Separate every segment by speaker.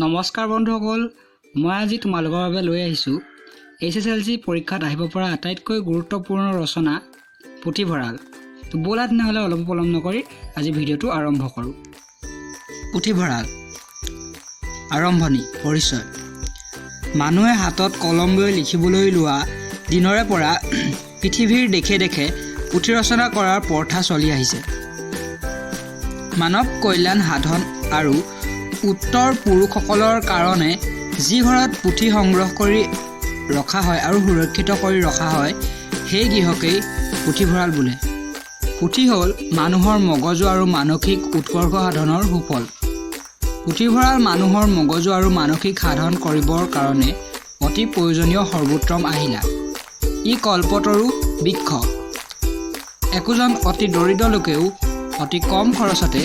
Speaker 1: নমস্কাৰ বন্ধুসকল, মই আজি তোমালোকৰ বাবে লৈ আহিছোঁ HSLC পৰীক্ষাত আহিব পৰা আটাইতকৈ গুৰুত্বপূৰ্ণ ৰচনা পুথিভঁৰাল। তো ব'লা তেনেহ'লে অলপ পলম নকৰি আজি ভিডিঅ'টো আৰম্ভ কৰোঁ। পুথিভঁৰাল আৰম্ভণি পৰিচয়। মানুহে হাতত কলম লৈ লিখিবলৈ লোৱা দিনৰে পৰা পৃথিৱীৰ দেশে দেশে পুথি ৰচনা কৰাৰ প্ৰথা চলি আহিছে। মানৱ কল্যাণ সাধন আৰু উত্তৰ পুৰুষসকলৰ কাৰণে যি ঘৰত পুথি সংগ্ৰহ কৰি ৰখা হয় আৰু সুৰক্ষিত কৰি ৰখা হয়, সেই গৃহকেই পুথিভঁৰাল বোলে। পুথি হ'ল মানুহৰ মগজু আৰু মানসিক উৎকৰ্ষ সাধনৰ সুফল। পুথিভঁৰাল মানুহৰ মগজু আৰু মানসিক সাধন কৰিবৰ কাৰণে অতি প্ৰয়োজনীয় সৰ্বোত্তম আহিলা। ই কল্পতৰু বৃক্ষ। একোজন অতি দৰিদ্ৰ লোকেও অতি কম খৰচতে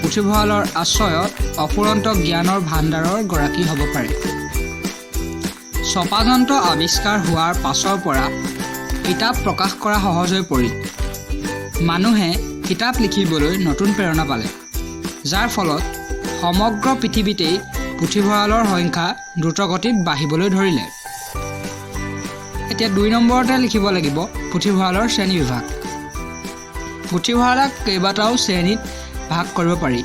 Speaker 1: পুথিভঁৰালৰ আশ্ৰয়ত অফুৰন্ত জ্ঞানৰ ভাণ্ডাৰৰ গৰাকী হ'ব পাৰে। ছপাযন্ত্ৰ আৱিষ্কাৰ হোৱাৰ পাছৰ পৰা কিতাপ প্ৰকাশ কৰা সহজ হৈ পৰিল। মানুহে কিতাপ লিখিবলৈ নতুন প্ৰেৰণা পালে, যাৰ ফলত সমগ্ৰ পৃথিৱীতেই পুথিভঁৰালৰ সংখ্যা দ্ৰুতগতিত বাঢ়িবলৈ ধৰিলে। এতিয়া 2 নম্বৰতে লিখিব লাগিব পুথিভঁৰালৰ শ্ৰেণী বিভাগ। পুথিভঁৰালক কেইবাটাও শ্ৰেণীত ভাগ কৰিব পাৰি।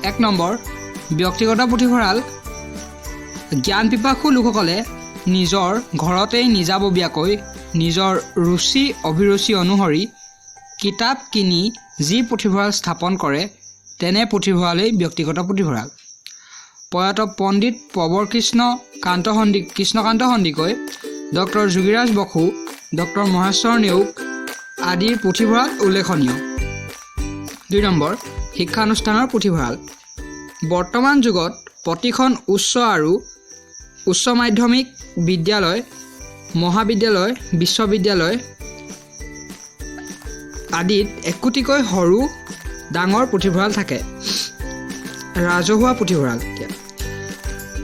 Speaker 1: 1 নম্বৰ, ব্যক্তিগত পুথিভঁৰাল। জ্ঞান পিপাসু লোকসকলে নিজৰ ঘৰতেই নিজাববীয়াকৈ নিজৰ ৰুচি অভিৰুচি অনুসৰি কিতাপ কিনি যি পুথিভঁৰাল স্থাপন কৰে, তেনে পুথিভঁৰালেই ব্যক্তিগত পুথিভঁৰাল। প্ৰয়াত পণ্ডিত প্ৰবৰ কৃষ্ণকান্ত সন্দিকৈ, ডক্টৰ যোগীৰাজ বসু, ডক্টৰ মহেশ্বৰ নেওগ আদিৰ পুথিভঁৰাল উল্লেখনীয়। 2 নম্বৰ, শিক্ষানুষ্ঠানৰ পুথিভঁৰাল। বৰ্তমান যুগত প্ৰতিখন উচ্চ আৰু উচ্চ মাধ্যমিক বিদ্যালয়, মহাবিদ্যালয়, বিশ্ববিদ্যালয় আদিত একোটিকৈ সৰু ডাঙৰ পুথিভঁৰাল থাকে। ৰাজহুৱা পুথিভঁৰাল।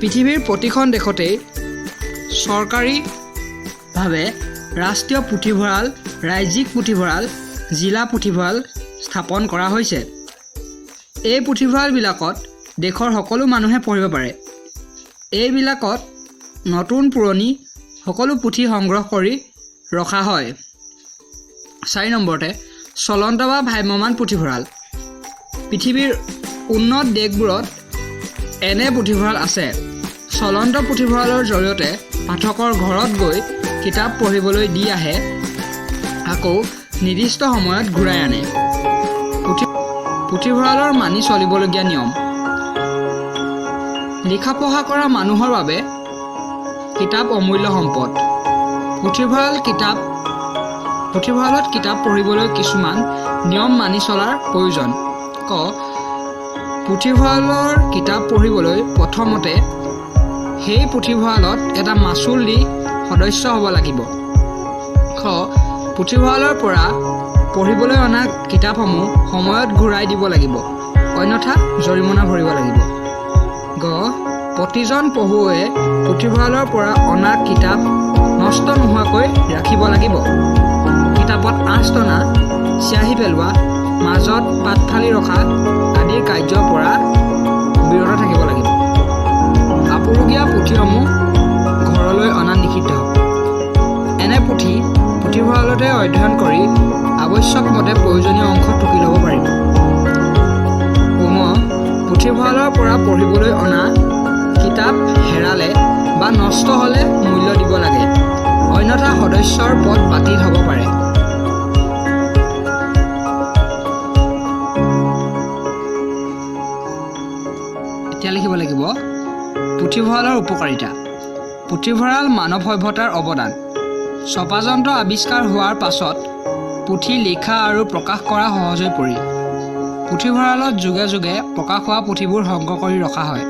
Speaker 1: পৃথিৱীৰ প্ৰতিখন দেশতেই চৰকাৰীভাৱে ৰাষ্ট্ৰীয় পুথিভঁৰাল, ৰাজ্যিক পুথিভঁৰাল, জিলা পুথিভঁৰাল স্থাপন কৰা হৈছে। এই পুথিভঁৰালবিলাকত দেশৰ সকলো মানুহে পঢ়িব পাৰে। এইবিলাকত নতুন পুৰণি সকলো পুথি সংগ্ৰহ কৰি ৰখা হয়। 4 নম্বৰতে চলন্ত বা ভ্ৰাম্যমাণ পুথিভঁৰাল। পৃথিৱীৰ উন্নত দেশবোৰত এনে পুথিভঁৰাল আছে। চলন্ত পুথিভঁৰালৰ জৰিয়তে পাঠকৰ ঘৰত গৈ কিতাপ পঢ়িবলৈ দি আহে, আকৌ নিৰ্দিষ্ট সময়ত ঘূৰাই আনে। পুথিভঁৰালৰ মানি চলিবলগীয়া নিয়ম। লিখা পঢ়া কৰা মানুহৰ বাবে কিতাপ অমূল্য সম্পদ। পুথিভঁৰালত কিতাপ পঢ়িবলৈ কিছুমান নিয়ম মানি চলাৰ প্ৰয়োজন। ক, পুথিভঁৰালৰ কিতাপ পঢ়িবলৈ প্ৰথমতে সেই পুথিভঁৰালত এটা মাচুল দি সদস্য হ'ব লাগিব। খ, পুথিভঁৰালৰ পৰা পঢ়িবলৈ অনা কিতাপসমূহ সময়ত ঘূৰাই দিব লাগিব, অন্যথা জৰিমনা ভৰিব লাগিব। গ, প্ৰতিজন পঢ়ুৱৈয়ে পুথিভঁৰালৰ পৰা অনা কিতাপ নষ্ট নোহোৱাকৈ ৰাখিব লাগিব। কিতাপত আঁচ টনা, চিয়াঁহী পেলোৱা, মাজত পাত ফালি ৰখা আদিৰ কাৰ্যৰ পৰা বিৰত থাকিব লাগিব। আপুৰুগীয়া পুথিসমূহ ঘৰলৈ অনা নিষিদ্ধ। এনে পুথি পুথিভঁৰালতে অধ্যয়ন কৰি আৱশ্যক মতে প্ৰয়োজনীয় অংশ টুকি ল'ব পাৰিব। ঙ, পুথিভঁৰালৰ পৰা পঢ়িবলৈ অনা কিতাপ হেৰালে বা নষ্ট হ'লে মূল্য দিব লাগে, অন্যথা সদস্যৰ পদ বাতিল হ'ব পাৰে। এতিয়া লিখিব লাগিব পুথিভঁৰালৰ উপকাৰিতা। পুথিভঁৰাল মানৱ সভ্যতাৰ অৱদান। ছপাযন্ত্ৰ আৱিষ্কাৰ হোৱাৰ পাছত পুথি লিখা আৰু প্ৰকাশ কৰা সহজ হৈ পৰিল। পুথিভঁৰালত যুগে যুগে প্ৰকাশ হোৱা পুথিবোৰ সংগ্ৰহ কৰি ৰখা হয়।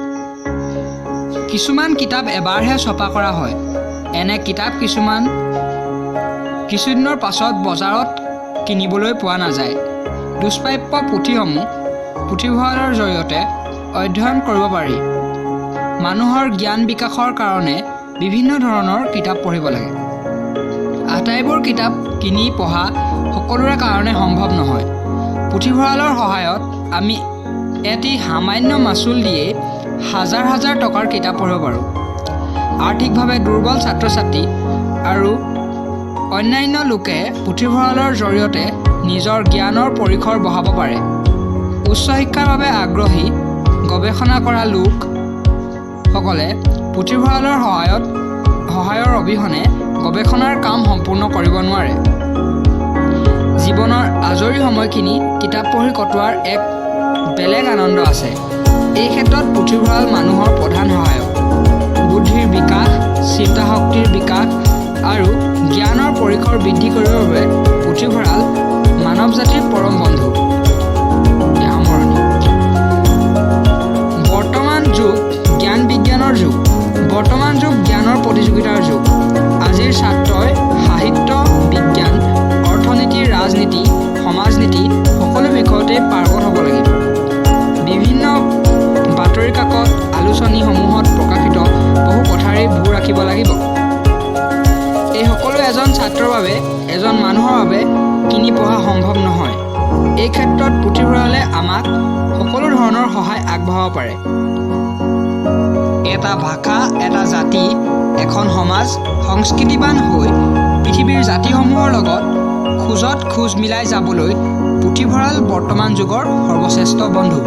Speaker 1: কিছুমান কিতাপ এবাৰহে ছপা কৰা হয়। এনে কিতাপ কিছুমান কিছুদিনৰ পাছত বজাৰত কিনিবলৈ পোৱা নাযায়। দুষ্প্ৰাপ্য পুথিসমূহ পুথিভঁৰালৰ জৰিয়তে অধ্যয়ন কৰিব পাৰি। মানুহৰ জ্ঞান বিকাশৰ কাৰণে বিভিন্ন ধৰণৰ কিতাপ পঢ়িব লাগে। আটাইবোৰ কিতাপ কিনি পঢ়া সকলোৰে কাৰণে সম্ভৱ নহয়। পুথিভঁৰালৰ সহায়ত আমি এটি সামান্য মাচুল দিয়েই হাজাৰ হাজাৰ টকাৰ কিতাপ পঢ়িব পাৰোঁ। আৰ্থিকভাৱে দুৰ্বল ছাত্ৰ ছাত্ৰী আৰু অন্যান্য লোকে পুথিভঁৰালৰ জৰিয়তে নিজৰ জ্ঞানৰ পৰিসৰ বঢ়াব পাৰে। উচ্চ শিক্ষাৰ বাবে আগ্ৰহী, গৱেষণা কৰা লোকসকলে পুথিভঁৰালৰ সহায়ৰ অবিহনে গৱেষণাৰ কাম সম্পূৰ্ণ কৰিব নোৱাৰে। জীৱনৰ আজৰি সময়খিনি কিতাপ পঢ়ি কটোৱাৰ এক বেলেগ আনন্দ আছে। এই ক্ষেত্ৰত পুথিভঁৰাল মানুহৰ প্ৰধান সহায়ক। বুদ্ধিৰ বিকাশ, চিন্তা শক্তিৰ বিকাশ আৰু জ্ঞানৰ পৰিসৰ বৃদ্ধি কৰিবৰ বাবে পুথিভঁৰাল মানৱ জাতিৰ পৰম বন্ধু। সামৰণি। বৰ্তমান যুগ জ্ঞান বিজ্ঞানৰ যুগ। বৰ্তমান যুগ জ্ঞানৰ প্ৰতিযোগিতাৰ যুগ। আজিৰ ছাত্ৰই সাহিত্য, বিজ্ঞান, অৰ্থনীতি, ৰাজনীতি, সমাজনীতি সকলো বিষয়তে পাৰ্গত হ'ব লাগিব। বিভিন্ন বাতৰি কাকত, আলোচনীসমূহত প্ৰকাশিত বহু কথাৰেই ভূ ৰাখিব লাগিব। এই সকলো এজন ছাত্ৰৰ বাবে, এজন মানুহৰ বাবে কিনি পঢ়া সম্ভৱ নহয়। এই ক্ষেত্ৰত পুথিভঁৰালে আমাক সকলো ধৰণৰ সহায় আগবঢ়াব পাৰে। এটা ভাষা, এটা জাতি, এখন সমাজ সংস্কৃতিবান হৈ পৃথিৱীৰ জাতিসমূহৰ লগত খোজত খোজ মিলাই যাবলৈ পুথিভঁৰাল বৰ্তমান যুগৰ সৰ্বশ্ৰেষ্ঠ বন্ধু।